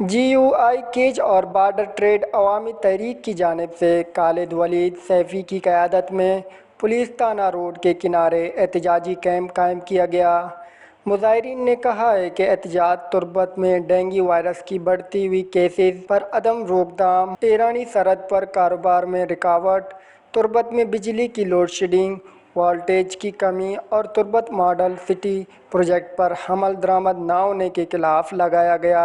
G you I catch اور border trade عوامی تحریک کی جانب سے خالد ولید سیفی کی قیادت میں پولیس تھانہ روڈ کے کنارے احتجاجی کیمپ قائم کیا گیا۔ مظاہرین نے کہا ہے کہ احتجاج تربت میں ڈینگی وائرس کی بڑھتی ہوئی کیسز پر عدم روک تھام، ایرانی سرحد پر کاروبار میں رکاوٹ، تربت میں بجلی کی لوڈ شیڈنگ، وولٹیج کی کمی اور تربت ماڈل سٹی پروجیکٹ پر عمل درآمد نہ ہونے کے خلاف لگایا گیا۔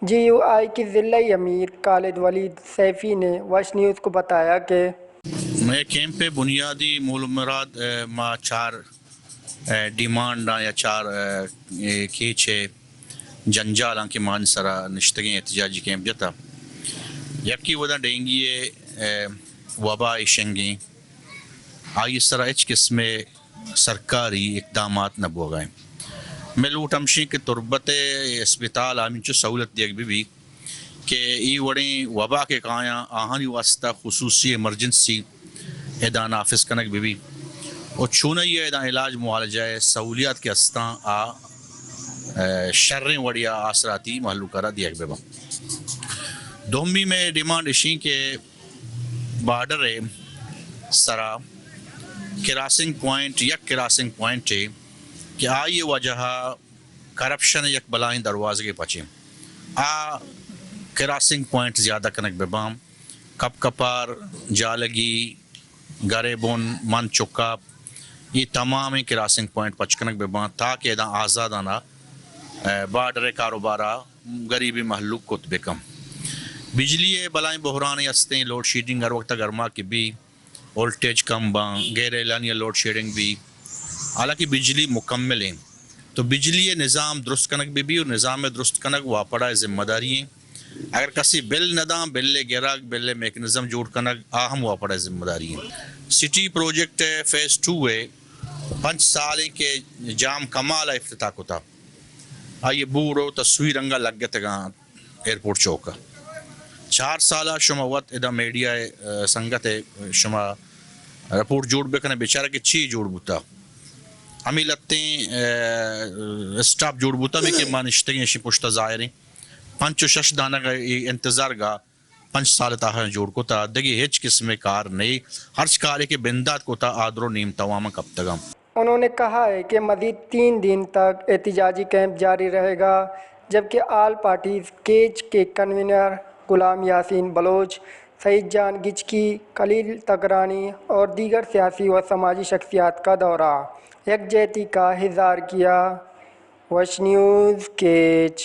جی یو آئی کے ضلعی امیر خالد ولید سیفی نے وش نیوز کو بتایا کہ مئے کیمپ ءِ بنیادی مول ءُ مراد، اے، ما چار، اے، ڈیمانڈاں یا چار، اے، اے، کیچ ءِ جنجالاں کہ ما سرا نشتگیں احتجاجی کیمپ جتا۔ یکی ودا ڈینگی ءِ، اے، وبا ءِ شنگیں، آئی سرا ہچ قسم ءِ سرکاری اقدامات نہ بوگا ایں۔ مئے لوٹ ہمشیں کہ تربت ءِ اسپتال ءَ ہمینچو سہولت دیگ بہ بی کہ اے وڑیں وبا کہ کایاں آہانی واسطہ خصوصی ایمرجنسی ادا نافذ کنگ بہ بی و چونائی ءَ ادا علاج معالجہ ءِ سہولیات کہ استاں آ، اے، شریں وڑیا آسراتی مہلوک ءَ را دیگ بہ باں۔ دومی مئے ڈیمانڈ اشیں کہ بارڈر ءِ سرا کراسنگ پوائنٹ، یک کراسنگ پوائنٹے کہ آئی ءِ وجہ ءَ کرپشن ءِ یک بلاہیں دروازگے پچیں، آ کراسنگ پوائنٹ زیادہ کنگ بہ باں۔ کپ کپار، جالگی، گریبن، مند چکاپ، اے تمامیں کراسنگ پوائنٹ پچ کنگ بہ باں تاکہ ادا آزادانہ، اے، بارڈر ءِ کاروبارا غریبیں مہلوک کت بہ کن۔ بجلی ءِ بلاہیں بحرانے استیں، لوڈ شیڈنگ ہر وقت گرما کہ بی، وولٹیج کم باں، غیر اعلانیہ لوڈ شیڈنگ بی، حالانکہ بجلی مکمل ایں۔ تو بجلی ءِ نظام درست کنگ بہ بی و نظام ءِ درست کنگ واپڈا ءِ ذمہ داری ایں۔ اگر کسی بل نہ داں، بل ءِ گرگ، بل ءِ میکنزم جوڑ کنگ، آ ہم واپڈا ءِ ذمہ داری ایں۔ سٹی پروجیکٹ ءِ فیز ٹو ءِ پنچ سال ایں کہ جام کمال ءَ افتتاح کتا۔ آئی ءِ بورڈ و تصویر انگا لگتگاں ایئرپورٹ چوک ءَ۔ چار سال ءَ شما وت ادا میڈیا ءِ، ءَ، سنگت ءَ شما رپورٹ جوڑ بہ کن ئے، بیچارہ کہ چی جوڑ بوتا۔ ہمے لتیں، ءَ، اسٹاپ جوڑ بوتا، ہمے کہ ما نشتگیں اشی پشت ءَ ظاہر ایں۔ پنچ و شش دانگ ءَ اے انتظار گا پنچ سال ءِ تہا جوڑ کتا، دگہ ہچ قسم ءِ کار نئے۔ ہرچ کارے کہ بندات کتا، آ درو نیم توام ءَ کپتگاں۔ انہوں نے کہا ہے کہ مزید تین دن تک احتجاجی کیمپ جاری رہے گا، جبکہ آل پارٹیز کیچ کے کنوینر غلام یاسین بلوچ، سعید جان گچکی، خلیل تگرانی اور دیگر سیاسی و سماجی شخصیات کا دورہ یکجہتی کا اظہار کیا۔ وش نیوز کیچ۔